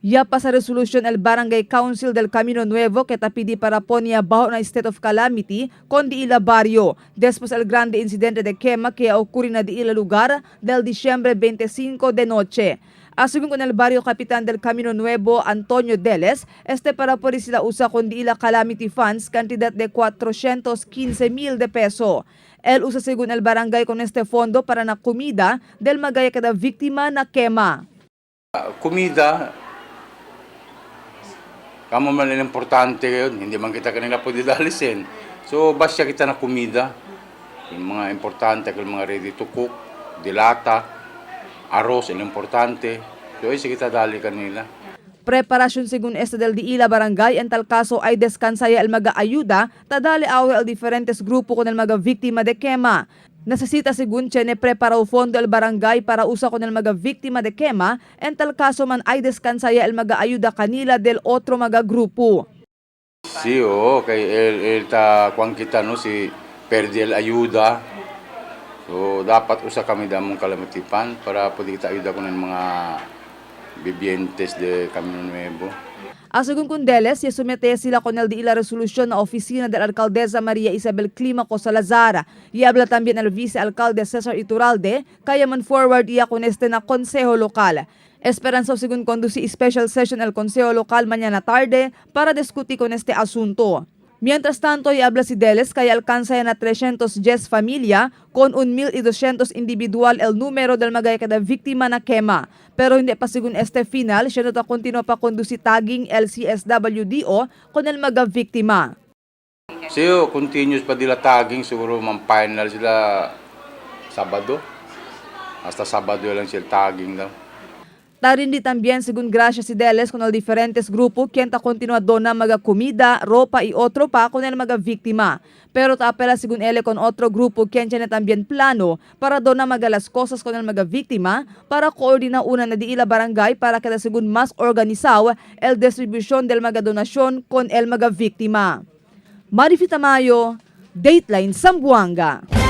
Ya pasa resolución el Barangay Council del Camino Nuevo que tapidi para ponia bajo na state of calamity con di ila barrio después el grande incidente de quema que ocurre na di ila lugar del diciembre 25 de noche. Según con el barrio capitán del Camino Nuevo, Antonio Deles, este para por sila usa con di ila calamity funds cantidad de 415 mil de peso. El usa según el barangay con este fondo para na comida del magaya kada víctima na quema. Comida, kamo man ang importante ngayon, hindi man kita kanila pwede dalisin. So, basya kita na comida, yung mga importante, yung mga ready to cook, dilata, arroz, yung importante. So, isa kita dali kanila. Preparación según este del Diila Barangay, en tal caso ay descansaya el maga ayuda, tadali awe el diferentes grupo con el maga víctima de quema. Necesita según Chene preparado fondo el barangay para usa con el maga víctima de quema, en tal caso man ay descansaya el maga ayuda kanila del otro maga grupo. Sí, oo, kay el ta kuan kita no si perdi el ayuda. So dapat usa kami damong calamity fund para pwede kita ayuda con el mga vivientes de Camino Nuevo. Según Cundeles, se sumete sila con el de la resolución na oficina de la alcaldesa María Isabel Clímaco Salazar. Y habla también el vicealcalde César Iturralde, kaya man forward iya con este na consejo local. Esperanza según conduce special session el consejo local mañana tarde para discutir con este asunto. Mientras tanto, y habla si Deles kaya alcanza ya na 310 familia con 1,200 individual el número del magaya kada víctima na quema. Pero hindi pa según este final, siya na continua pa conduci tagging LCSWDO con el maga víctima. Sí, oh, continuous pa dila tagging siguro man final sila Sabado. Hasta Sabado lang sila tagging daw. Tarindi también según Gracia Sideles con el diferentes grupo quien ta continua dona maga comida, ropa y otro pa con el maga víctima. Pero ta apela según él con otro grupo quien tiene también plano para dona maga las cosas con el maga víctima para coordinar una na di ila barangay para kada según más organizado el distribución del maga donación con el maga víctima. Marifi Tamayo, Dateline Zamboanga.